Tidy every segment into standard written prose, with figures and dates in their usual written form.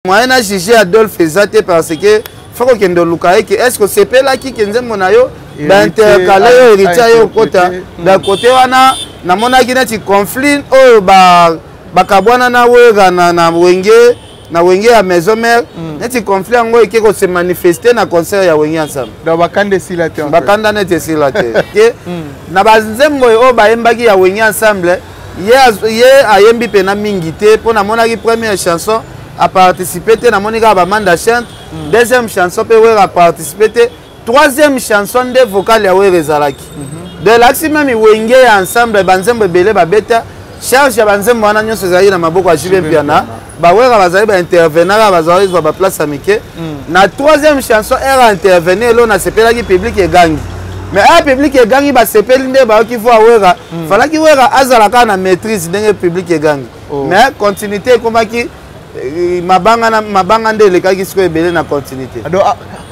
Moyen na juger Adolphe eza te parce que faut kokende oluka ye ke est ce que osepelaki ke nzembo na yo baintercale yo héritier yo okota na kote wana. Namonaki neti conflit oyo bakabwana na Wera na Wenge ya Maison Mère, neti conflit yango eke kose manifester na concert ya Wenge Ensemble. Donc bakanda esila te? Bakanda neti esila te ke na banzembo oyo bayembaki ya Wenge Ensemble, ye ayembi mpena mingi te, mpo namonaki première chanson aparticipe te, namoni kaka bamanda chante. Deuxième chanson mpe Wera aparticipe te. Troisième chanson nde vocal ya Wera ezalaki. Donc elakisi même Wenge ya Ensemble, banzembo ebele babeta, charge ya banzembo wana nyonso ezalaki na maboko ya JB Mpiana. Bawera bazali baintervenaka, bazali zwa baplace ya mike. Na troisième chanson ere intervenir, elo nasepelaki, public egangi. Mais aya public egangi, basepeli nde bayoki voix Wera. Falaki Wera azala kaka na maîtrise ndenge public egangi. Mais continuité ekomaki mabanga na mabanga nde elekaki sikoyo ebele na continuité. Donc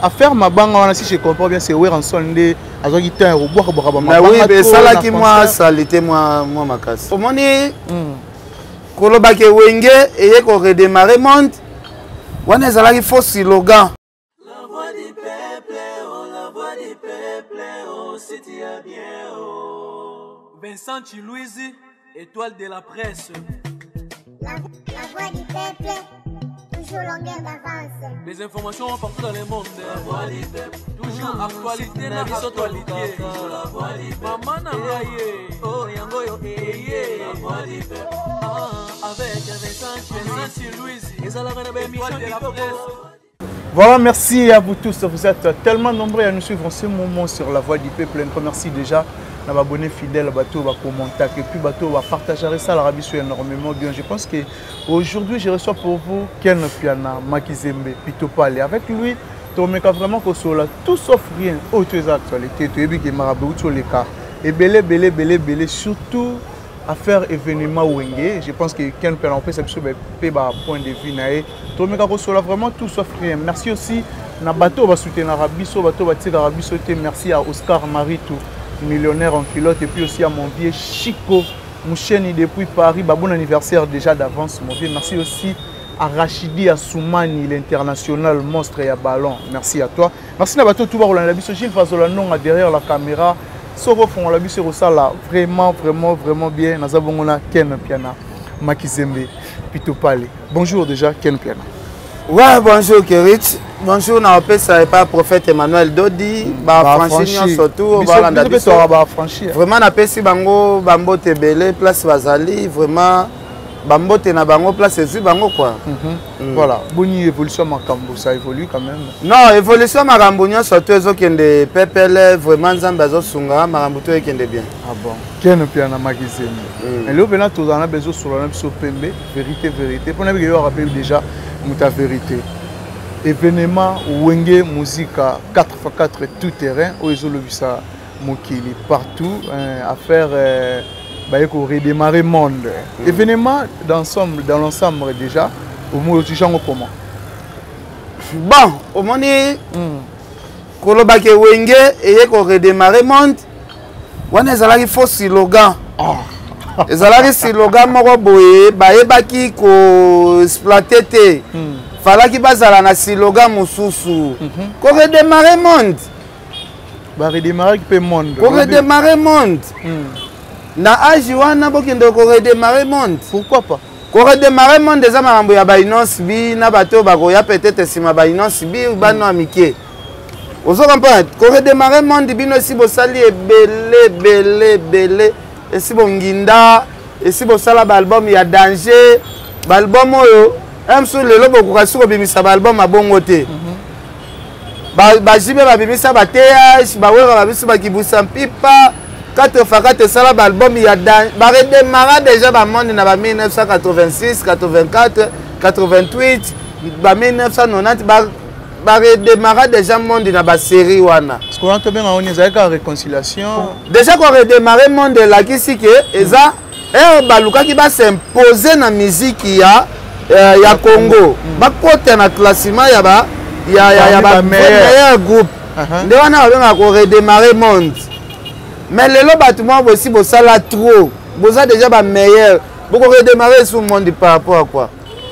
affaire mabanga wana, si je comprends bien, c'est Werrason nde azwaki temps ya kobwakabwaka. Bamabanga. Esalaki mwa saleté mwa makasi. Omoni, kolobaki Wenge eye koredémarrer monde wana ezalaki faux slogan. La voix du peuple, oh, la voix du peuple, oh, si tu as bien, oh. Vincent Chilouizi, étoile de la presse. La voix du peuple, toujours longueur d'avance. Les informations partout dans le monde. La voix du peuple, toujours actualité na actualité. Toujours la voix du peuple. Maman na ngai ye, oh yango yo eye. La voix du peuple. Ah, avec Vincent Chilouizi, ezalaka na ba émission de la presse. Voilà, merci à vous tous. Vous êtes tellement nombreux à nous suivre en ce moment sur La Voix du Peuple. Un grand merci déjà à abonnés fidèles, bato ba commenter et puis bato ba partager ça la biso énormément bien. Je pense que aujourd'hui je reçois pour vous Ken Piana Makizembe Pitopale. Avec lui, tomeka vraiment kosola tout sauf rien. Oyo eza actualité, toyebi ke marabout les cas. Et belé belé belé belé, surtout affaire événement Wenge. Je pense que Ken Piana opesa biso pe ba point de vue na ye. Tomeka kosola vraiment tout sauf rien. Merci aussi na bato basoutenaka biso, bato batikaka biso te. Merci à Oscar Maritou, millionnaire en culotte, et puis aussi à mon vieux Chico Moucheni depuis Paris. Bah, bon anniversaire déjà d'avance, mon vieux. Merci aussi à Rachidi Assoumani, l'international monstre et à ballon. Merci à toi. Merci na bato tout bakolanda biso. Gilles Fazola Nonga derrière la caméra, soko fongola biso ekosala vraiment vraiment vraiment bien. Naza bongo na Ken Piana Makizembe Pitopale. Bonjour déjà, Ken Piana. Ouais, bonjour Kerich. Bonjour na opesa epa prophète Emmanuel Dodi, bafranchi nyonso tout balanda biso. Vraiment napesi bango bambote ebele place bazali, vraiment bambote na bango place ezwi bango quoi. Voilà, boni évolution makambo, ça évolue quand même? Non, évolution makambo nyonso to ezokende pepele, vraiment Nzambe azosunga, makambo to ekende bien. Ah bon, Ken Piana Makizembe, lelo mpena tozala na bezo solola na biso pembe, vérité vérité, mpona bike yo rappelle déjà moto ya vérité. Événement Wenge Musica 4x4 tout terrain oyo ezolobisa mokili partout, affaire baye koredémarrer monde, événement d'ensemble, dans l'ensemble déjà omoi otujango comment? Bon, omoni, kolobaki Wenge eye koredémarrer monde wana ezalaki faux slogan. Ezalaki slogan moko boye bayebaki koexploiter te. Falaki bazala na slogan mosusu. Koredémarrer monde, baredémarraki mpe monde. Koredémarrer monde na age wana, bokende koredémarrer monde? Pourquoi pas? Koredémarrer monde eza makambo ya baInnoss'B na bato oyo bakoya peut-être nsima. BaInnoss'B, bano ya mike, ozo comprendre? Koredémarrer monde, bino esi bosali ebele ebele ebele, esi bonginda, esi bosala baalbum ya danger, baalbum oyo mosusu lelo bokoka si kobimisa baalbum abongo te. BaJB babimisa baTH, baWera babimisa bakibusa mpipa 4 fois 4, esala baalbum ya baredémarra déjà bamonde na ba 1986, 84, 88, ba 1990, baredémarra déjà monde na basérie wana. Parce que wana tobenga oni ezalaki kaka réconciliation. Déjà koredémarrer monde elakisi ke eza ere balukaki bas'impose na miziki ya Congo, bakota na classement ya ba ya ba meilleur groupe. Nde wana babengaka koredémarrer monde. Mais lelo bato mwa bosi bosala trop, boza déjà bameilleur, bokoredémarrer su monde par rapport à quoi?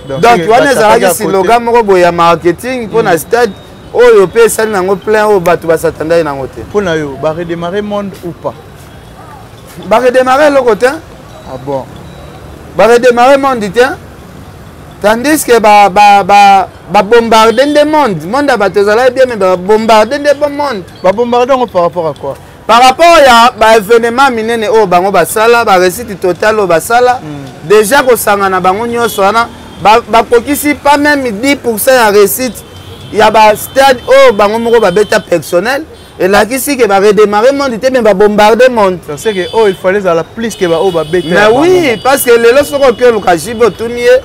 Donc wana ezalaki slogan moko boye ya marketing mpo na stade oyo mpe esali nango plein oyo bato basatandaki nango te. Mpo na yo, baredémarrer monde ou pas? Baredémarrer eloko te. Ah bon? Baredémarrer monde te, tandis que babombarde nde monde. Monde ya bato ezalaki bien, mais babombarde nde bon monde. Babombarde yango par rapport à quoi? Par rapport ya baévénement minene oyo bango basala, baréussite totale oyo basala déjà, kosangana bango nyonso wana, bakokisi pas même 10 ya réussite ya bastade oyo bango moko babeta personnel. Elakisi ke baredémarrer monde te, mais babombarde monde. C'est que oyo il fallait ezala plus ke baoyo babeta. Mais oui, parce que lelo soki oki oluka JB, otuni ye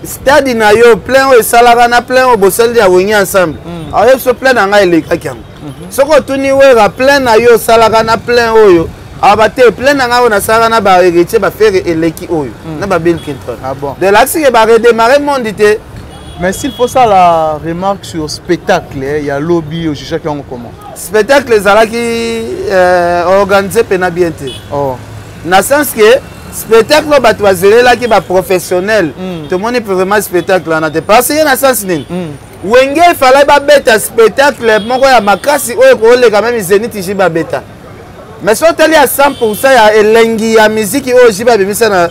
stade na yo plein oyo esalaka na plein oyo bosali ya Wenge Ensemble, aoyebi so plein na ngai elekaki yango. Soki otuni Wera, plein na yo osalaka na plein oyo, aba te, plein na ngai oyo nasalaka na bahéritier, baFerre, eleki oyo na baBill Clinton. Ah bon? De elakisi ke baredémarrer monde te. Mais s'il faut ça, la remarque sur spectacle, il y a lobby au juge qui comment? Spectacle ezalaki organisé mpenza bien te. Oh. Na sens ke spectacle oyo bato bazelelaki, baprofessionnel, tomoni vraiment spectacle wana te. Parce que na sens nini? Wenge efalaki babeta spectacle moko ya makasi oyo ekoleka même Zénith JB babeta. Mais so otali ya 100 ya elengi ya miziki oyo JB abimisa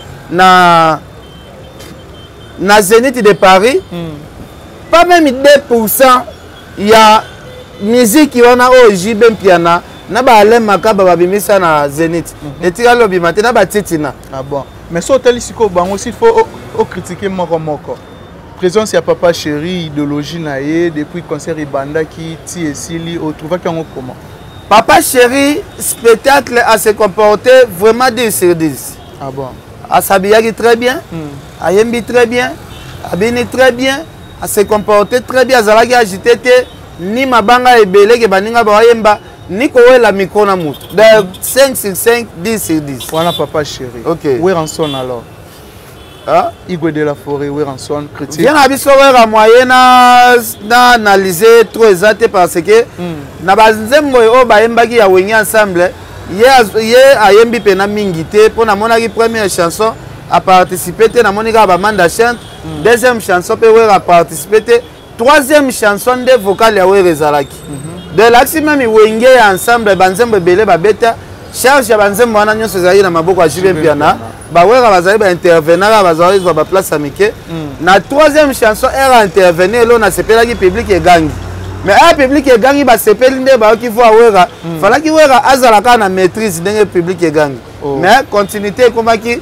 na Zénith de Paris, pas même 2 ya miziki wana oyo JB Mpiana na baAlain Makaba babimisa na Zénith etikali obima te na batitina. Ah bon? Mais so otali sikoyo bango, s'il faut ocritiquer moko moko, présence ya Papa Chéri, idéologie na ye depuis concert ebandaki ti esili, otrouvaki yango comment? Papa Chéri, spectacle a se comporté vraiment 10 sur 10. Ah bon? Asabiyaki très bien, ayembi très bien, abini très bien, ase comporté très bien. Azalaki agité te, ni mabanga ebele ke baninga bayemba, ni kowela micro na motu. Donc 5 sur 5, 10 sur 10. Wana Papa Chéri. Ok. Werrason alors? Ah? Igwe de la Forêt, Werrason, critique. Bien na biso Wera, moyen na analyse trop eza te, parce que na banzembo oyo bayembaki ya Wenge Ensemble, ye ayembi mpenza mingi te. Mpo namonaki première chanson aparticipe te, namoni kaka bamanda chante. Deuxième chanson mpe Wera aparticipe te. Troisième chanson nde vocal ya Wera ezalaki. De elakisi même Wenge ya Ensemble, banzembo ebele babeta, charge ya banzembo wana nyonso ezalaki na maboko ya JB Mpiana. Bawera bazali baintervenant kaka, bazali zwa baplace ya mike. Na troisième chanson ere intervenir, elo nasepelaki, public egangi. Mais aya public egangi, basepeli nde bayoki voix Wera. Falaki Wera azala kaka na maîtrise ndenge public egangi. Mais continuité ekomaki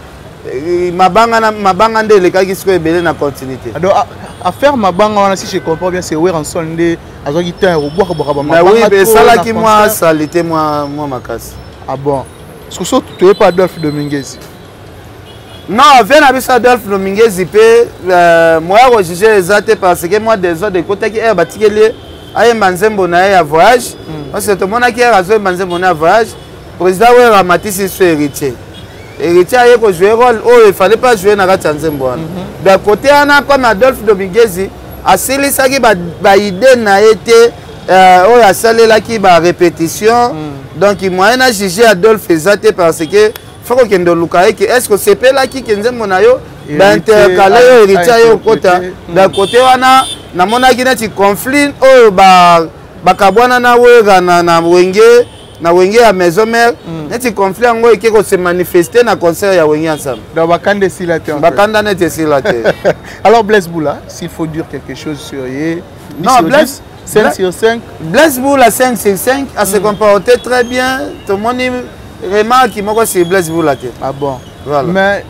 mabanga na mabanga nde elekaki sikoyo ebele na continuité. Donc affaire mabanga wana, si je comprends bien, c'est Werrason nde azwaki temps ya kobwakabwaka. Mais oui, esalaki mwa saleté mwa makasi. Ah bon? Parce que so toyepa Adolphe Dominguez. Non, vie na biso Adolphe Dominguez mpe, moya kojuger eza te, parce que mwa désordre ekotaki ere batikeli ye ayemba nzembo na ye ya voyage. Parce que tomonaki ere azoyemba nzembo na ye ya voyage, président Wera amatisi so Héritier. Héritier aye kojouer rôle oyo efallait pas jouer na kati ya nzembo wana. Donc côté wana, comme Adolphe Dominguez asilisaki baidée na ye te oyo asalelaki barépétition, donc moyen na juger Adolphe eza te, parce que faut kokende oluka ye ke est ce que osepelaki ke nzembo na yo baintercale yo, Héritier aye okota. Donc côté wana namonaki neti conflit oyo bakabwana na Wera na Wenge ya Maison Mère, neti conflit yango eke kose manifester na concert ya Wenge Ensemble. Donc bakanda esila te. Bakanda neti esila te. Alors Blaise Boula, s'il faut dire quelque chose sur ye? Non, Blaise 5 sur 5. Blaise Boula, 5 sur 5, a se comporté très bien. Tomoni remarque moko sur Blaise Boula te. Ah bon? Voilà. Mais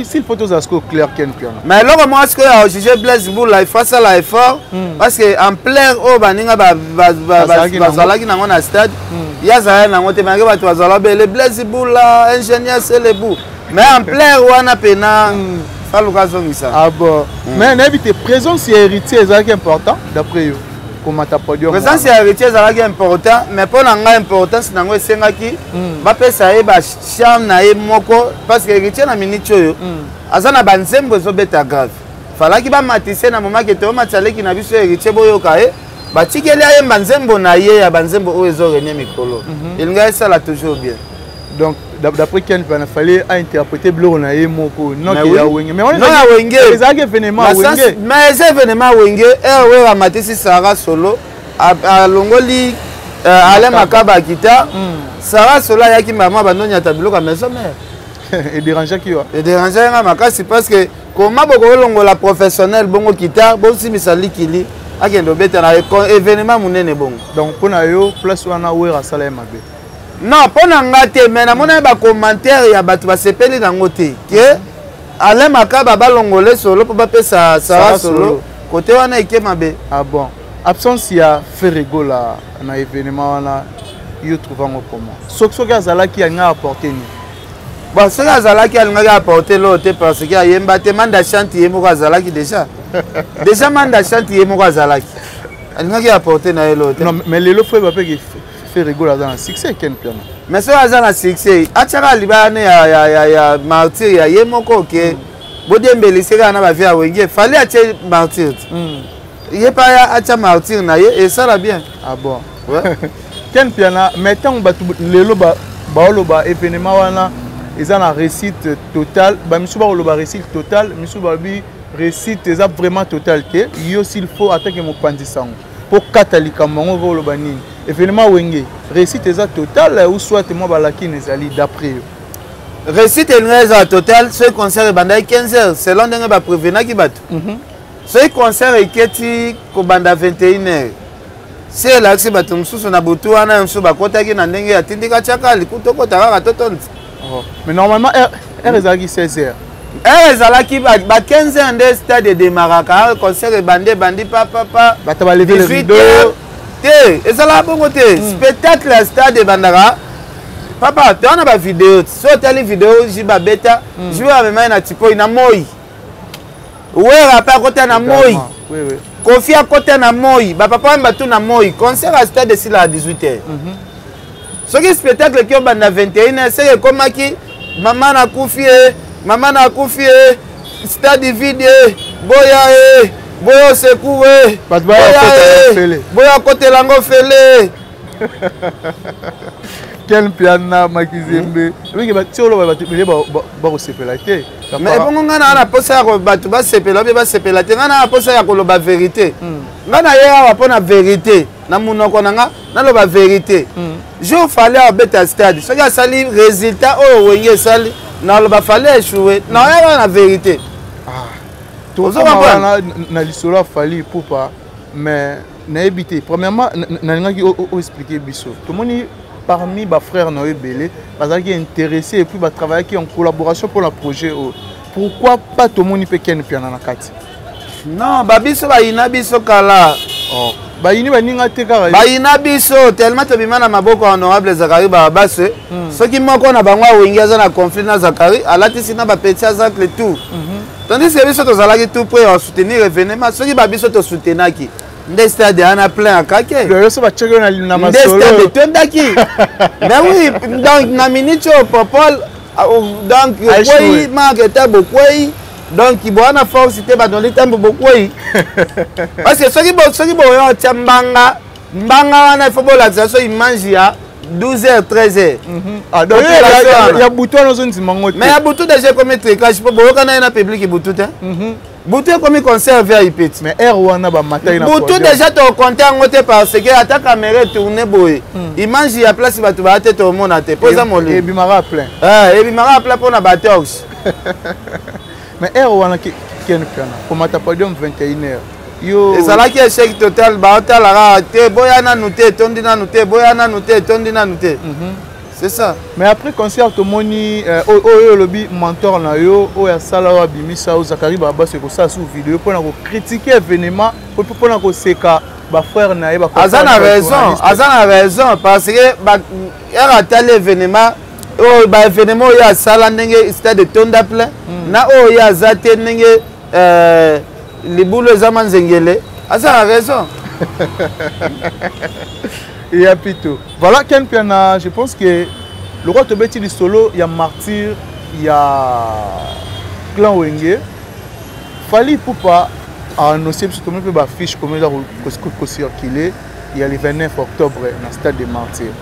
s'il faut tozala sikoyo clair, Ken Piana. Mais eloko moko sikoyo ya juger Blaise Boula, il faut asala effort, parce que ampleur oyo baninga bazalaki nango na stade, ye azalaki nango te. Malgré bato bazala bele Blaise Boula ingénieur selebu, mais ampleur wana mpenza faluka azongisa. Ah bon? Mais nayebi te, présence ya Héritier ezalaki important d'après yo, komata podium? Présence ya Héritier ezalaki important, mais mpo na ngai importance nango esengaki bapesa ye bacharme na ye moko, parce que Héritier na minute oyo aza na banzembo ezobeta grave. Falaki bamatise na moment ke toyomatisa leki na biso Héritier, boyoka ye, batikeli ayemba nzembo na ye ya banzembo oyo ezorenie mikolo, elingi esala toujours bien. Donc d'après Ken Pana, fallait interpréter biloko na ye moko, non ke ya Wenge. Mais non, ya Wenge ezalaki événement Wenge. Mais eza événement Wenge. Air amatisi Sara Solo, alongoli Alain Makaba akita. Sara Solo ayaki mama banoniata biloko ya maison mère. Edérangeaki yo? Edérangeaki nga makasi, parce que koma bokolongola professionnel bongo kita bosimisa likili akende obeta na événement monene bongo. Donc mpo na yo, place wana Wera asala ye mabe? Non, mpo na nga te, mais namoni bacommentaire ya bato basepeli nango te ke Alain Makaba balongole Solo mpo bapesa Sara Solo. Kote wana eke mabe. Ah bon, absence ya Ferre Gola na événement wana, yo trouve yango comment? Soki azalaki, alingaki apporte nini? Bon, soki azalaki, alingaki apporte loo te, parce que ayemba te. Manda Chante ye moko azalaki déjà. Manda Chante ye moko azalaki, alingaki apporte na ye loo te. Non, mais lelo faut bapeki Ferre Gola aza na succès, Ken Piana. Mais soki aza na succès, atiaka libaya ne ya Martyr ya ye moko ke bodiembelisi kaka na bavie ya Wenge. Fally atie Martyr te, ye mpe aya atia Martyr na ye, esala bien. Ah bon. Ouais. Ken Piana, mais ntango bato lelo baoloba événement wana eza na réussite totale, bamisusu bakoloba réussite totale, misusu balobi réussite eza vraiment totale te. Yo, s'il faut atake mopanzi sango mpo kata likambo yango, okoloba nini? Événement Wenge, réussite eza totale ou soit mwa balakine ezali, d'après yo? Réussite elingai ezala totale soki concert ebandaki 15 heures selon ndenge baprévenaki bato. Soki concert eketi kobanda 21 heures, si elakisi bato mosusu na butu wana, mosusu bakotaki na ndenge atindika tiaka likuta okota kaka totonzi. Oh. Mais normalement heure ezalaki 16 heures. Heure ezalaki ba 15 heures nde stade edémarraka, concert ebandi, ebandi papapa. Bato balever le rideau. Te, ezalaka bongo te. Spectacle ya stade ebandaka, papa, toza na bavideo. So otali video ji babeta ju amemai na tipoi na moi, Wera mpe akota na moi, Kofi akota na moi, bapapa wana batu na moi. Concert ya stade esilaka 18 heures. Soki spectacle eki obanda 21 heures, seke ekomaki mama nakufi e, mama nakufi e, stade vide e, boya e, boya au secours e, boya e, boya kotela yango fele. Ken Piana Makizembe, ebiki batie oloba bato ebele bakosepela te. Mais ebongo ngai naa na posa ya bato basepela obe basepela te, ngai naa na posa ya koloba vérité. Ngai na ye awa mpo na vérité na monoko na nga, naloba vérité. Jour Fally abeta stade, soki asali résultat oyo Wenge esali, naloba Fally échoué. Naoyaka na vérité. Tozokoma wana na lisolo ya Fally Ipupa, mais nayebi te. Premièrement, nalingaki oexpliquer biso, tomoni parmi bafrère na yo ebele bazalaki intéressé et puis batravaillaki en collaboration pour la projet oyo. Pourquoi pas tomoni mpe Ken Piana na kati? Non, babiso bayina biso kala. Oh. Bayini baninga te kaka. Bayina biso tellement tobima na maboko ya honorable Zakari Babase. Soki moko na bango awengi aza na conflit na Zakari, alatisi na bapeti azacle tout, tandis que biso tozalaki tout prêt ya soutenir événement. Soki babiso tosoutenaki nde stade wana plein akake. Nyonso batiaki na nde stade etondaki. Mais oui, donc na minute oyo Popol, donc okwei marke te, bokwei, donc bowana force te, banoli ntambo bokwei, parce que soki boya otya mbanga mbanga wana, il faut bolakisa so image ya 12 heures, 13 heures. Ah, donc ya butu wana ozondima ngo te? Mais ya butu déjà ekomi tricage, mpo boyokana ye na public butu te. Butu ekomi concert VIP ti. Mais heure wana bamataki na butu déjà tokonte yango te, parce que ata caméra etourne boye, image ya place bato baya te, tomona te mpo eza molimo. Ebimaka plein. Ebimaka plein mpona batox. Mais heure wana, Ken Piana, komata podium 21 heures, yo? Ezalaki échec total. Baotalaka te, boya nanu te, etondi nanu te, boya nanu te, etondi nanu te. C'est ça. Mais après concert, tomoni oyo olobi mentor na yo oyo asala, oyo abimisa oyo, Zakari Babas, ekosala sur vidéo mpona kocritiquer événement, mpona koseka bafrère na ye. Aza na raison, aza na raison, parce que ere atali événement oyo, baévénement oyo asala, ndenge stade etonda plein, na oyo ye aza te, ndenge libulu eza manzengele, aza na raison. Ya pito, voilà. Ken Piana, je pense que le roi tobeti lisolo ya Martyr ya clan Wenge, Fally Ipupa aannonce biso, tomoni mpe bafiche komi eza kocircule ya le 29 octobre na stade de Martyr.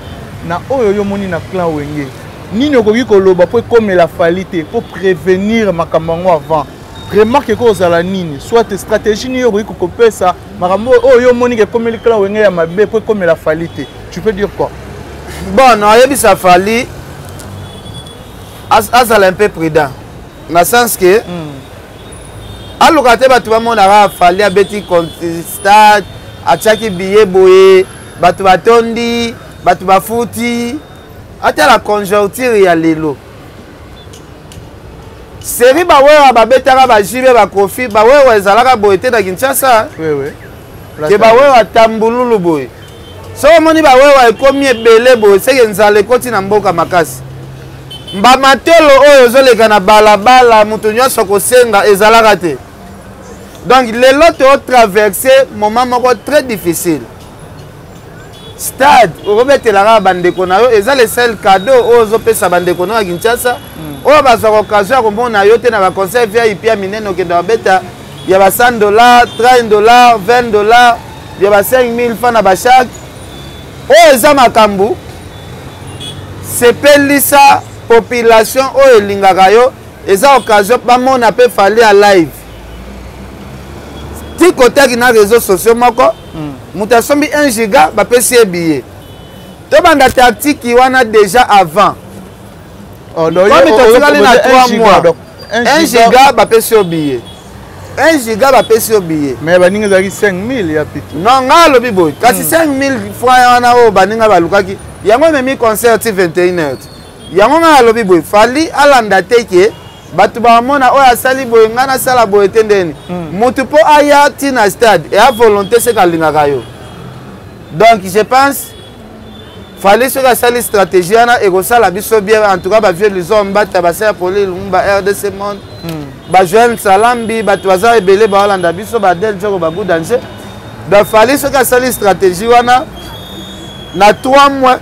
Na oyo yo omoni na clan Wenge, Nini okoki koloba mpo ekomela Fally te, mpo prévenir makambo yango avant? Remarque ekozala nini? Soit stratégie nini okoki kokopesa makambo oyo yo omoni ke ekomeli clan Wenge ya mabe mpo ekomela Fally te? Tu peux dire quoi? Bon, nayebisa Fally azala un peu prudent na sens que aluka te bato bamonaka Fally abeti stade, atiaki billet boye, bato batondi, bato bafuti. Atala conjoncture ya lelo, série bawewa babetaka bajibe bakofi bawewa ezalaka boye te na Kinshasa. Oui, oui. Ke bawewa tambululu boye, soki omoni bawewa ekomi ebele boye, seke nzala ekoti na mboka makasi. Mbamatolo oyo ozoleka na balabala, moto nyonso kosenga ezalaka te. Donc lelo totraverse moment moko très difficile. Stade okobetela kaka bandeko na yo, eza le seul cadeau oyo ozopesa bandeko na yo ya Kinshasa oyo bazwaka occasion ya komona yo te na baconcert VIP ya minene. Okende babeta ya ba 100 $, 30 $, 20 $, ya ba 5000 francs na bachaque. Oyo eza makambo sepelisa population oyo elingaka yo. Eza occasion bamona mpe Fally ya live ti kotaki na réseau sociaux moko. Moto asombi 1 giga, bapesi ye billet. Tobanda tactique wana déjà avant. Oh, donc, Comme totikali na 1 3 giga, mois, donc, 1 giga bapesi yo billet, 1 giga bapesi yo billet. Mais baninga ezalaki 5000 ya pito. Non, ngai alobi boye, kasi 5000 francs wana oyo baninga balukaki yango, ememi concert ti 21 heures. Yango ngai alobi boye, Fally alanda te ke bato bamona oyo asali boye, ngai nasala boye te. Ndeni motu mpo aya ntina stade eya volonté, seke alingaka yo. Donc je pense Fally soki asali stratégie wana, ekosala biso bien. En tout cas, bavieux Lison Mbata, basaya poli Lumumba, RDC Monde, bajoel Salambi, bato baza ebele baolanda biso, badel Joko, bagu danger. Donc Fally soki asali stratégie wana na 3 mois,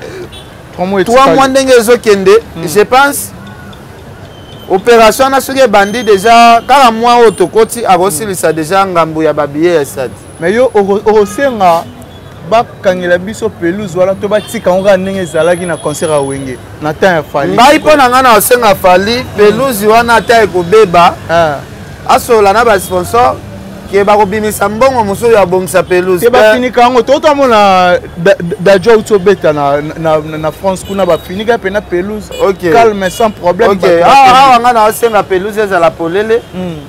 3 mois ndenge ezokende, je pense opération wana soki ebandi déjà kaka mois oyo tokoti, akosilisa déjà ngambu ya babillet ya stade. Mais yo okosenga bakangela biso pelouse wana to batika yango kaka ndenge ezalaki na concert ya Wenge na temps ya Fally? Ngai mpo na ngai na kosenga Fally, pelouse wana ata ekobeba, asola na basponsor ke bakobimisa mbongo mosusu ya bongisa pelouse. Te, bafinika yango. Totamona Dajo auti obeta na France kuna, bafinika mpena pelouse calme, sans problème. Awa ngai na osenga pelouse ezala polele.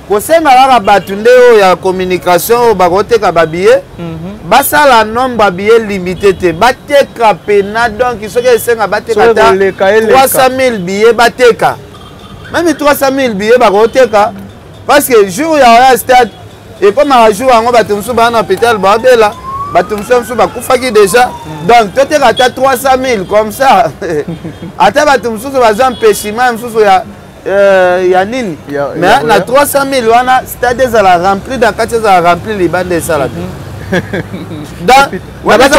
Kosenga kaka bato nde oyo ya communication oyo bakoteka babillet, basala nombre ya billet limité te, bateka pena. Donc soki esenga bateka ata 300 000 billet, bateka même 300 000 billet, bakoteka, parce que jour ya oya stade ekomaka jour yango, bato mosusu baa na hôpital, babela, bato mosusu bakufaki déjà. Donc toteka ata 300 000 comme ça, ata bato mosusu bazwa empêchement mosusu ya nini, mais na 300 000 wana, stade ezala rempli na kati, ezala rempli libanda, esala te. Donc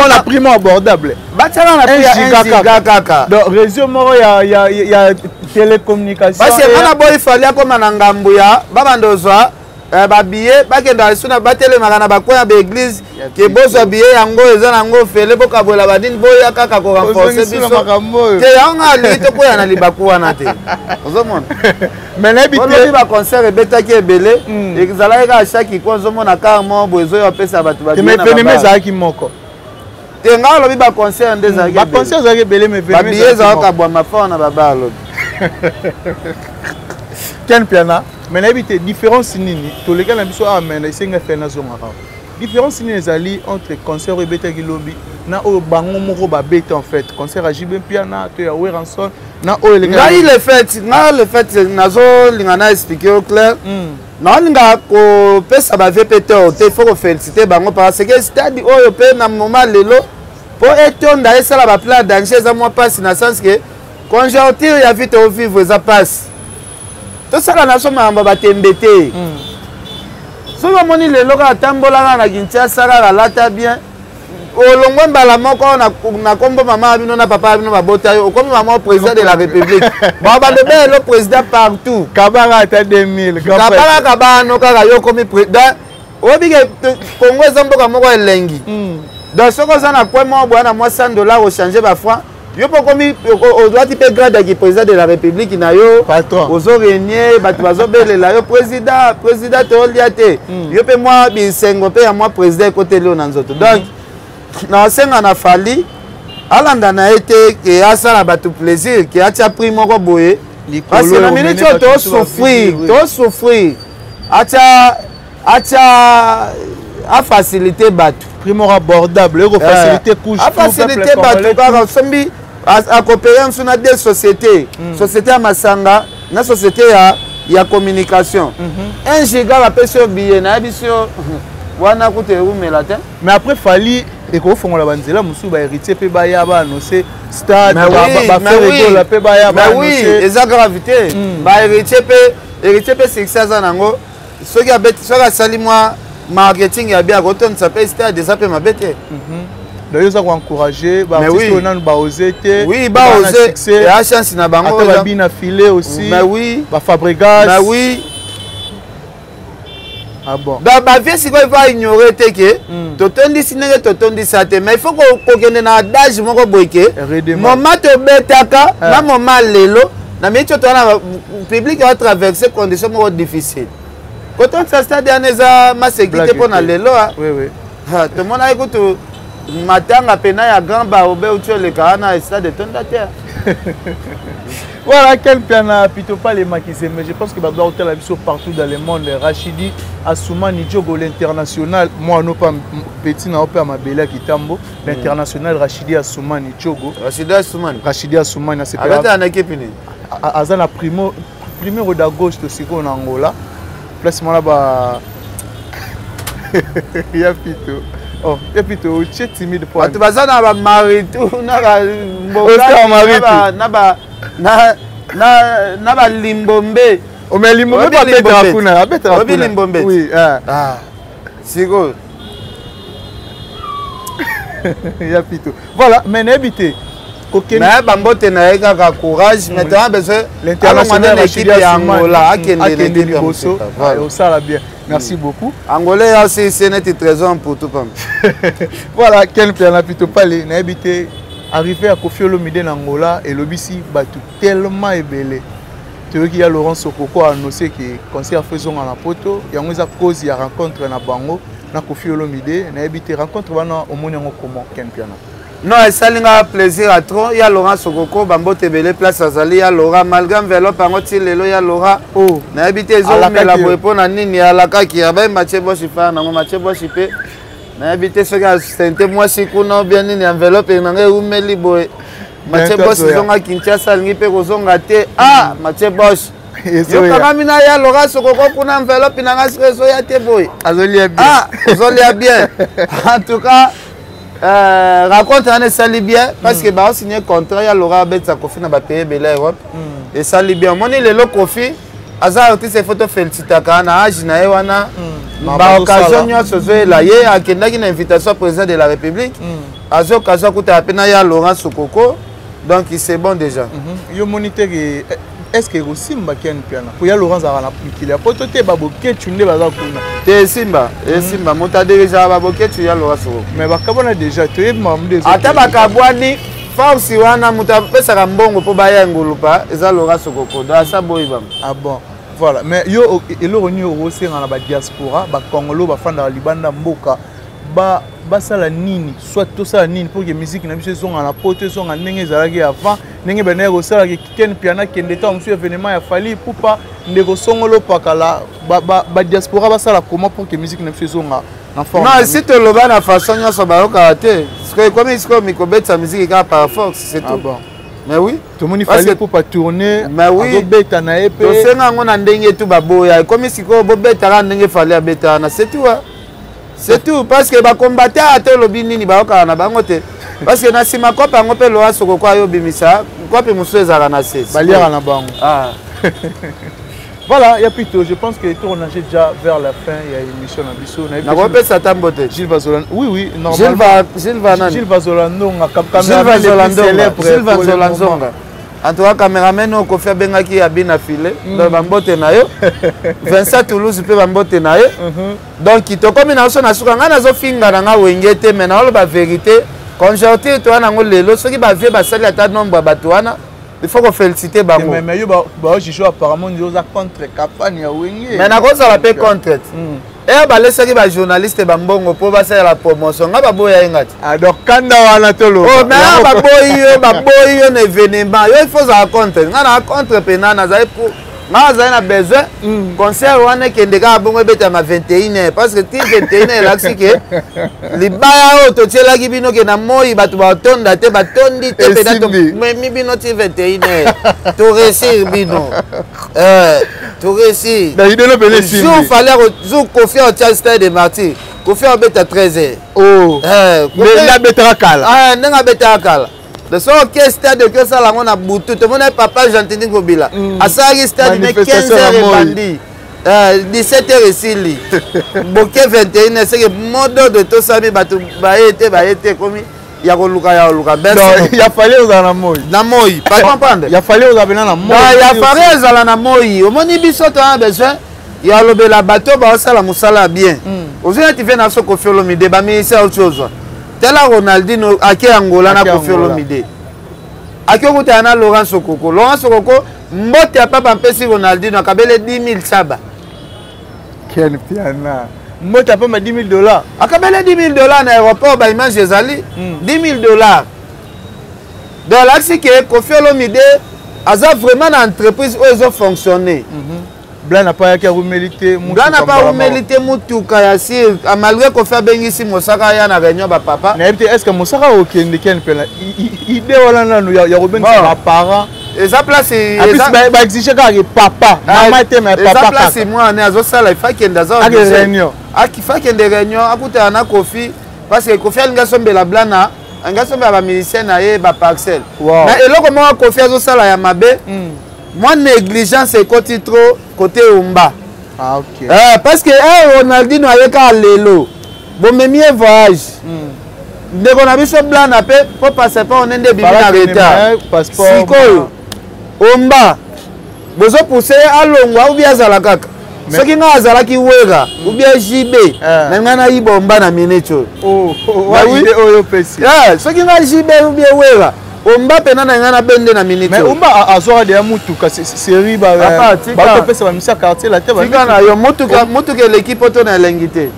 na prix moko abordable. Batiaka na prix ya 1 giga kaka. Donc réseau moko ya télécommunication. Parce que nga na boyi Fally akóma na ngambu ya babanda ozwa babillet, bakendaka lisusu na batelemaka na bacoin ya baéglise ke bozwa billet yango eza nango ofele, bokabola banini, boya kaka korenforce biso te. Yango nga alingi tokwea na libaku wana te, ozomona. Mais nayebi te, baconcert ebetaki ebele, ezalaki kaka chaque coin ozomona car moko boye ezoyo apesa bato. Babillet ezalaki moko. Te, ngai alobi baconcert nde ezalaki. Baconcert ezalaki ebele, mais babillet ezalaka bwama fort na baba alobi. Ken Piana, mais nayebi te différence nini toleka na biso awa, mais na esenga fe nazongaka, différence nini ezali entre concert oyo ebetaki lobi na oyo bango moko babeta? En fait, concert ya JB Mpiana to ya Werrason na oyo? Ngai le fait, ngai le fait nazolinga na expliquer yo clair. Naolinga kopesa bavieux mpe tort te, faut koféliciter bango, parce que stade oyo mpe na moment lelo mpo etonda, esala baplan danger, eza mwa mpasi na sens ke conjoncture ya vie tovivre eza mpasi. Tosala na so makambo batembe te. Soki omoni lelo kaka tambola kaka na Kinshasa, kaka lata bien, olongwe mbala moko na kombo mama ya bino na papa ya bino babota yo, okomi mama président de la République. Babando belo président partout. Kabaka ata 2000. Kabaka kabano kaka yo okomi président. Oyebi ke Congo eza mboka moko elengi. Donc soki oza na point moko boya na mwa 100 $ ochange bafranc. Yo mpo okomi olati mpe grade ya ki président de la République na yo, ozo régner, bato bazobelela yo président, président, tolia te. Yo mpe mwa bisengo mpe ya mwa président ekoteli yo na nzoto. Donc naosenga na Fally alanda na ye te ke asala bato plaisir, ke atia prix moko boye, parce que na minute oyo tosouffrir, tosouffrir. Atia afacilité bato. Prix moko abordable ekofacilité couche. Afacilité bato kaka osombi, akopeye mosu na deux sociétés, société ya masanga na société ya communication. 1 giga bapesi yo billet, nayebi si yo wana kutu erumela te. Mais après Fally ekofongola banzela mosusu, bahéritier mpe baya baannonce stade, baFerre Gola mpe baya. Oui, eza gravité. Bahéritier mpe, héritier mpe succès aza nango, soki abeti, soki asali mwa marketing ya bien, akotondisa mpe stade, eza mpe mabe te. Donc oza koencourage baartiste oyo nanu baose te? Oui, baose, eya chance na bango. Ata babina file aussi. Mais oui. Bafabregas. Mais oui. Ah bon. Donc bavie sikoyo, il faut ignorer te ke totondisi ndenge totondisa te, mais il faut kokende na adage moko boye ke moment tobetaka na moment lelo na miniti oyo toza na public atraverse condition moko difficile. Kotondisa stade wana eza maseki te mpo na lelo. Tomonaki kutu matanga pena ya grand baobe uti oleka wana, stade etonda te. Voilà, quel piana plutôt pas les maquisés, mais je pense que badoit hôtel abiso partout dans le monde. Rachidi Assoumani Diogo l'international, moi non pas petit na opé mabela kitambo, l'international Rachidi Assoumani Diogo. Rachidi Assoumani. Rachidi Assoumani c'est pas na équipe ni. Aza na primo primero d'agosto siko na Angola. Place moi là-bas. Ya pito. Oh, ya pito, tu es timide pour. Bato baza na ba maritu na ba na ba na balimbombe. Ome limbombe babetaka kuna, abetaka. Obi limbombe. Oui. Ah, sikoyo. Ya pito, voilà, mais nayebi te. Mais bambote na ye kaka, courage. Maintenant besoin l'international na équipe ya Angola, akende. Akende liboso, osala bien. Merci beaucoup. Angolais ya aussi neti trésor pour tout pam. Voilà, quel piana plutôt pale. Nayebi te, arrivé à Koffi Olomide na Angola elobisi bato tellement ebele. Toyoki ya Laurent Sokoko annoncé ke concert fo ezonga na Poto, yango eza cause ya rencontre na bango na Koffi Olomide. Nayebi te, rencontre wana omoni yango comment, Ken Piana? Non, esali nga plaisir à trop. Ya Laurent Sokoko, bambote ebele place azali. Ya Laurent, malgré enveloppe yango ti lelo, ya Laurent, oh. Nayebi te ezomela boye mpo na nini. Alakaki abai Matie Boshi fa nango, Matie Boshi mpe nayebi te soki asente mwasi kuna bien nini, enveloppe na ngai eumeli boye. Matie Bosh ezonga Kinshasa, alingi mpe kozonga te. Ah, Matie Bosh, yokangami na ya Laurent Sokoko kuna, enveloppe na ngai soki ezoya te boye. Azolia bien. Ah, ozolia bien. En tout cas, rencontre wana esali bien parce que baosigné contrat, ya Laurent abetisa Koffi na bapays ebele ya Europe. Esali bien. Omoni lelo Koffi aza artiste, il faut tofélicitaka na age na ye wana, baoccasion nyonso ozoyela ye. Akendaki na invitation ya président de la République, azwi occasion akutaka mpe na ya Laurent Sokoko, donc c'est bon déjà. Yo moni te ke est ce que ekosimba, Ken Piana, po ya Laurent azalaka na mikili ya Poto te, baboketu nde baza kuna. Te, esimba, esimba. Moto adirigeaka baboketu ya Laurent Sokoko. Mais bakabwana déjà, toyebi makambo nde. Ata bakabwani, force wana moto apesaka mbongo mpo baya ngulupa eza Laurent Sokoko, donc asa boyi bango. Ah bon, voilà. Mais yo eloko nini okosenga na badiaspora, bacongolo bafandaka libanda mboka, basala nini, soit tosala nini pour que musique na biso ezonga na Poto, ezonga ndenge ezalaki avant, ndenge bandeki kosalaka? Ken Piana kende ntango mosusu événement ya Fally Ipupa, ndeko songolo pakala, badiaspora basala comment pour que musique na biso ezonga na forme? Non, si toloba na façon nyonso bayokaka te. Sikoyo ekomi sikoyo mikobetisa musique kaka par force, c'est tout. Ah bon. Mais oui. Tomoni Fally Ipupa tourner. Mais oui. Azobeta na ye mpe. Tosenga yango na ndenge tu baboya. Ekomi sikoyo bobetaka ndenge Fally abetaka na, c'est tout, c'est tout, parce que bakombate ata olobi nini, bayokaka na bango te, parce que na nsima kope yango mpe Laurent Sokoko ayo obimisa kope mosusu ezalaka na se. Baliaka na bango. Ah. Voilà, ya plutôt, je pense que tourne déjà vers la fin, il y a émission na biso. Nakopesa ata mbote. Gilles Vazola. Oui, normalement. Gilles Vazola. Gilles Vazola Ndonga, Gilles Vazola Ndonga. Gilles Vazola Nzonga. En tout cas, caméraman oyo Koffi abengaki ya bina file. Donc bambote na yo. Vincent Toulouse mpe bambote na ye. Donc tokomi na biso na suka. Ngai nazofinga na nga Wenge te, mais naoloba vérité. Conjoncture toza nango lelo, soki bavieux basali ata nombre ya bato wana, il faut koféliciter bango. Mais yo baojuge apparemment nde oza contre campagne ya Wenge. Mais nakozala mpe contre te. Eya balesaki bajournaliste bambongo mpo basalela promotion, nga baboya ye nga te. Ah, donc kanda wana toloba. Oh, mais baboyi yo, baboyi yo na événement yo, il faut ozala contre. Nga na contre mpena, nazali pour, nga nazali na besoin concert wana ekende kaka bongo, ebetama 21 heure, parce que ti 21 heure elakisi ke libaya oyo totielaki bino ke na moi bato batonda te, batondi te mpena. Esimbi. Tomemi bino ti 21 heure, toréussir bino, toréussir. Na idée no pene Jour esimbi. Fallait jour Kofi atia stade de Martyr, Kofi abeta 13 heures. Oh. Kofi- Nde abetaka kala. Ah, ndenge abetaka kala. De soki oke stade, oki osala yango na butu. Tomoni papa Gentini Ngobila asalaki stade ne 15 Manifestation heures ya moi. ebandi, 17 heures esili, boke 21 heures, seke mododo tosami bato baye te, baye te, ekomi ya koluka, ya koluka. Merci Donc beaucoup. ya Fally ozala na moi. Na moi, pas comprendre. Ya Fally ozala pena na moi. Na ya Fally ezala na moi. Omoni, biso toza besoin ya lobela bato baosala mosala ya bien. Ozwi neti vie na biso Kofi Olomide, baministère oti ozwa tala Ronaldino ake Angola na Ake Kofi Angola. Olomide ake okutana na Laurent Sokoko. Laurent Sokoko, mbote ya papa mpesi Ronaldino akabele 10 000 saba. Ken Piana, mbote apamba 10 000 $. Akabele 10 000 $ na aéroport, baimage ezali. 10 000 $, donc alakisi ke Kofi Olomide aza vraiment na entreprise oyo ezofonctionne. Blan apa ayaki, arumeli te. Blan apa arumeli te, mutuka ya sir, malgré Kofi abengisi Mosaka aya na réunion bapapa. Nayebi te, est ce que Mosaka okende? Ken Mpela, idée wana nanu ya kobengisa baparent. Eza place. Baexige kaka papa, mama te, mais eza papa. Place mwana azosala, ifa akende, aza réunion. Ifa akende réunion, akutana na Kofi, parce que Kofi alingi asombela Blana, alingi asombela bamusicien na ye baparcelle. Mais eloko moko Kofi azosala ya mabe, mwa négligence ekoti trop côté Omba. Ah, okay. Parce que Ronaldino aye kaka lelo, bomemi ye voyage. Ndeko na biso Blana mpe mpo passeport ne nde ebimi na retard. Sikoyo Omba bozopuse ye alongwa ou bien azala kaka. Soki ngai azalaki Wera ou bien JB, na ngai nayiba Omba na minute oyo. Oyo pesi. Soki ngai JB ou bien Wera, Omba mpena na ngai nabende na minute. Mais Omba azwaka deya mutuka série, batopesa bamisi ya quartier la te. Tika na yo, mutuka eleki poto na elengi te.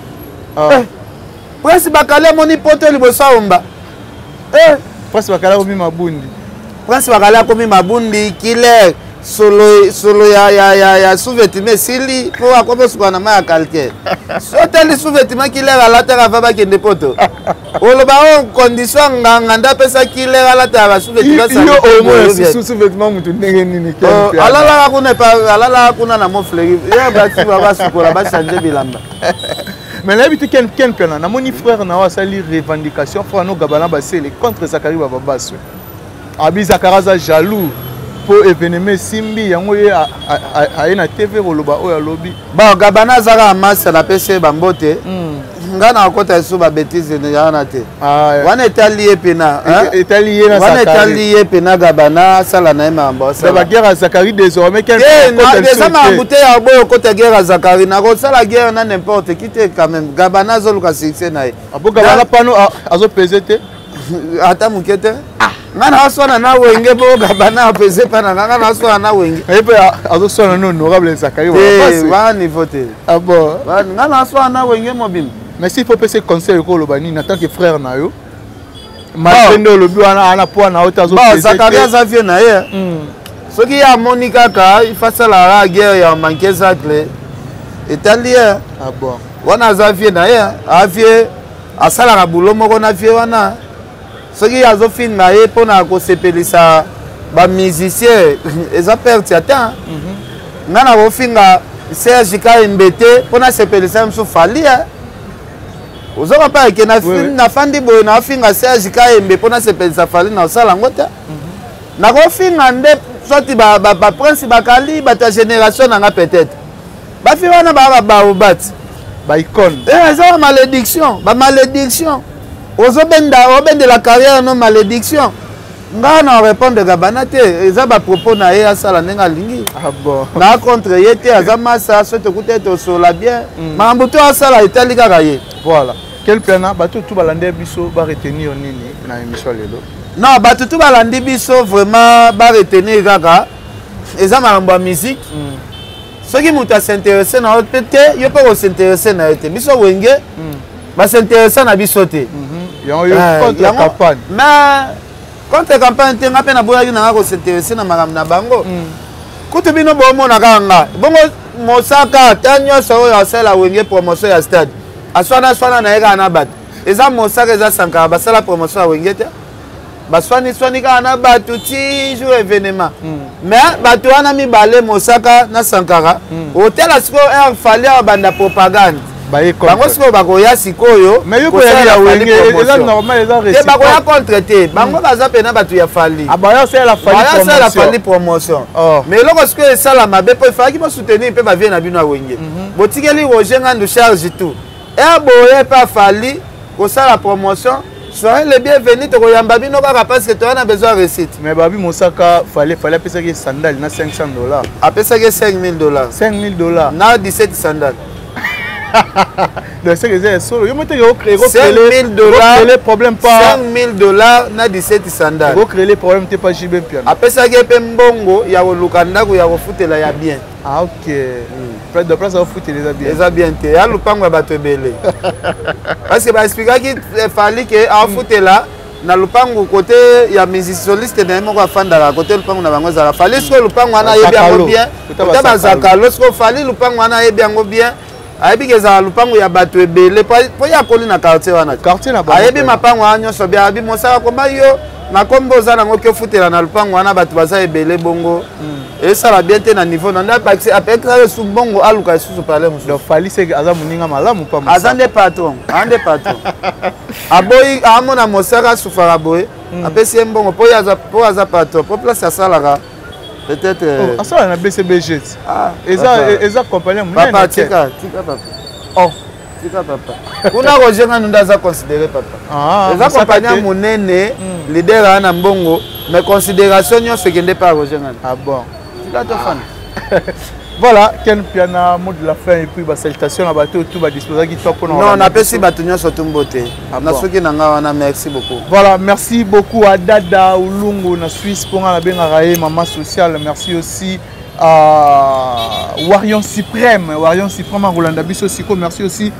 Prince Bakali amoni poto liboso ya Omba. Prince Bakali akomi mabundi. Prince Bakali akomi mabundi killer, solo solo ya sous-vêtement esili mpo akomi osukola na mai ya calcaire. So otali sous-vêtement killer alataka ava bakende poto, oloba o condition nganga nde apesa killer alataka basous-vêtement. Sous-vêtement mutu ndenge nini? Alalaka kuna, alalaka kuna na Mofleri, ye bati basukola, bachange bilamba. Mais nayebi te, Ken Ken Piana, namoni frère na yo asali revendication, frère no Gabana Basele, contre Zakari Bababaswe. Abi Zakari aza jaloux mpo événement esimbi yango, ye aye na TV koloba oyo alobi. Bon, Gabana aza kaka masa, napesi ye bambote. Nga na akota lisusu babêtises wana te. Wana etali ye pena. Etali ye na Wana etali ye pena. Gabana asala na ye makambo. Baguerre ya Zakari désormais. Eza makambo te ya boyo okota guerre ya Zakari. Nakosala guerre na n'importe qui te quand même. Gabana azoluka succès na ye. Abo Gabana pano azopese te. Ata moke te. Nga na aswana na Wenge mpo Gabana apese mpa na nga. Nga na aswana na Wenge. Ye mpe azoswana na honorable Zakari. Wana niveau te. Ah bon. Nga na aswana na Wenge mobimba. Mais s'il faut pese conseil, ekoloba nini en tant que frère na yo, malgré nde olobi wana ana po na yo te? Bon, Zakari aza vieux na ye. Soki ye amoni kaka ifasalaka guerre ya manke zacle, etali ye. Ah bon. Wana aza vieux na ye, avie asalaka bulo moko na vieux wana. Soki azofinga ye mpona kosepelisa bamusicien, eza perte ya temps. Nga na kofinga Serge Kayembe te mpona sepelisa mosu Fally. Ozoka mpa eke nafandi boye, nafinga Serge Kayembe mpona sepelisa Fally, na osala yango te. Nakofinga nde soki baprince bakali, bato ya génération na nga, peut-être bafi wana baa babaobati. Baicone. Eza ba malédiction, bamalédiction ozobenda, obendela carrière no malédiction. Nga na répondre Gabana te, eza bapropos na ye, asala ndenge alingi. Ah bon. Na contre ye te, aza masa. So tokuta ye, tosola bien. Makambo to asala etali kaka ye. Voilà. Quel plan bato tout balandi biso ba retenir nini na émission lelo? Non, bato tout balandi biso vraiment ba retenir kaka eza makambo ya musique. Soki moto as'intéresse na yo mpe te, yo mpe kos'intéresse na yo te. Biso Wenge bas'intéresse na biso te. Yango yo contre campagne? Mais contre campagne te, nga mpe naboyaki na nga kos'intéresse na makambo na bango. Kutu bino bomona kaka nga bongo, Mosaka ta nyonso oyo asala Wenge promotion ya stade, aswana swana na ye kaka na bato. Eza Mosaka, eza Sankara, basala promotion ya Wenge te, baswaniswani kaka na bato ti jour événement. Mais bato wana mibale, Mosaka na Sankara, otala sikoyo air Fally abanda propagande, bango sikoyo bakoya sikoyo. Te, bakoya contre te, bango baza mpena bato ya Fally, bayosala Fally promotion. Mais eloko sikoyo esala mabe, mpo efalaki bosoutenir mpe bavieux na bino ya Wenge. Botikeli Roger Ngandu charge tout e boye mpe afali kosala promotion. Soyez le bienvenu, tokoyamba bino kaka parce que toya na besoin ya réussite. Mais babi Mosaka, Fally apesaki sandale na 500 $. Apesaki 5000 $. 5000 $. Na 17 sandale. Donc c'est que eza solo, yo moteke. 5000 $. Problème pas. 5000 $ na 17 sandale. Ocréer problème te, pas JB Mpiana. Apesaki mpe mbongo ya koluka ndako ya kofutela ya bien. Ah ok, place de place afutela eza bien? Eza bien te, ya lupango ya bato ebele, parce que baexplikaki Fally ke afutela na lupangu kote ya musicien soliste na ye moko afandaka kote lupangu na bango ezalaka. Fally sikoyo lupangu wana ayebi yango bien, kote bazakalo. Sikoyo Fally lupangu wana ayebi yango bien, ayebi ke ezala lupangu ya bato ebele, po ye akoli na quartier wana, ayebi mapango wana nyonso bien. Abi Mosaka koma yo na kombo oza nango ke ofutela na lupango wana, bato baza ebele bongo, esala bien te na niveau na nde apekaka esu mbongo aluka lisusu pale mosusu. Donc Fally seke aza moninga malamu pa? Aza nde patron, aza nde patron. Aboyi amona Mosaka asufaka boye, apesi ye mbongo po aza patron, po place asalaka peut-être. Oh, asala na BCBG, eza eza compagnie monene. Papa, tika, tika papa. Oh. Tika papa kuna, Roger Ngandu nde aza considéré papa. Eza compagnie ya monene, leader aa na mbongo, mais considération nyonso ekende pa Roger Ngandu. Ah bon. Tika tofanda. Voilà, Ken Piana, mot de la fin et puis ba salutation na bato tout ba disposaki toi pona. Non, napesi bato nyonso tumbo te. Na soki na nga wana, merci beaucoup. Voilà, merci beaucoup à Dada Ulungu na Suisse pour na bengaka ye maman sociale. Merci aussi à Warion Suprême, Warion Suprême à Rolanda Biso Siko. Merci aussi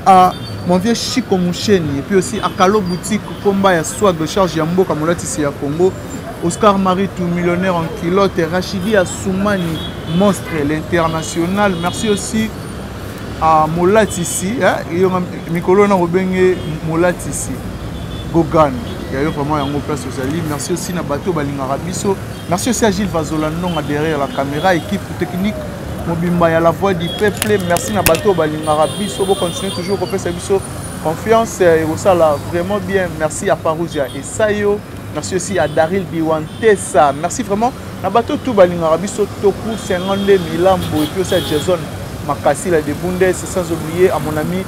à mon vieux Chico Moucheni et puis aussi à Kalo Boutique Komba ya Swag Charge ya Mboka Molatisi ya Congo. Oscar Maritou, millionnaire en culotte, Rachidi Assoumani, monstre, l'international. Merci aussi à Molatisi, hein, mikolo na robenge Molatisi, Gogan. Il y a vraiment un place aux alliés. Merci aussi à Bateau Balingara Biso. Merci aussi à Gilles Vazola Ndonga derrière la caméra, équipe technique mobimba ya La Voix du Peuple. Merci na bato balingaka biso. Bo continuer toujours kopesa biso confiance et ça vraiment bien. Merci à Parousia et Sayo. Merci aussi à Daryl Biwantessa. Merci vraiment na bato tout balingaka biso, Toku 52 Milambo et puis aussi à Jason Makasila de Bundes, sans oublier à mon ami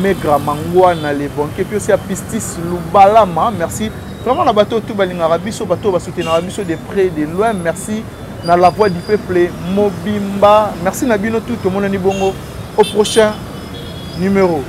Megra Mangwana les banquiers, puis aussi à Pistis Lubalama. Merci vraiment na bato tout balingaka biso, bato basoutenaka biso de près, de loin. Merci na La Voix du Peuple mobimba. Merci na bino tout, tomonani bongo au prochain numéro.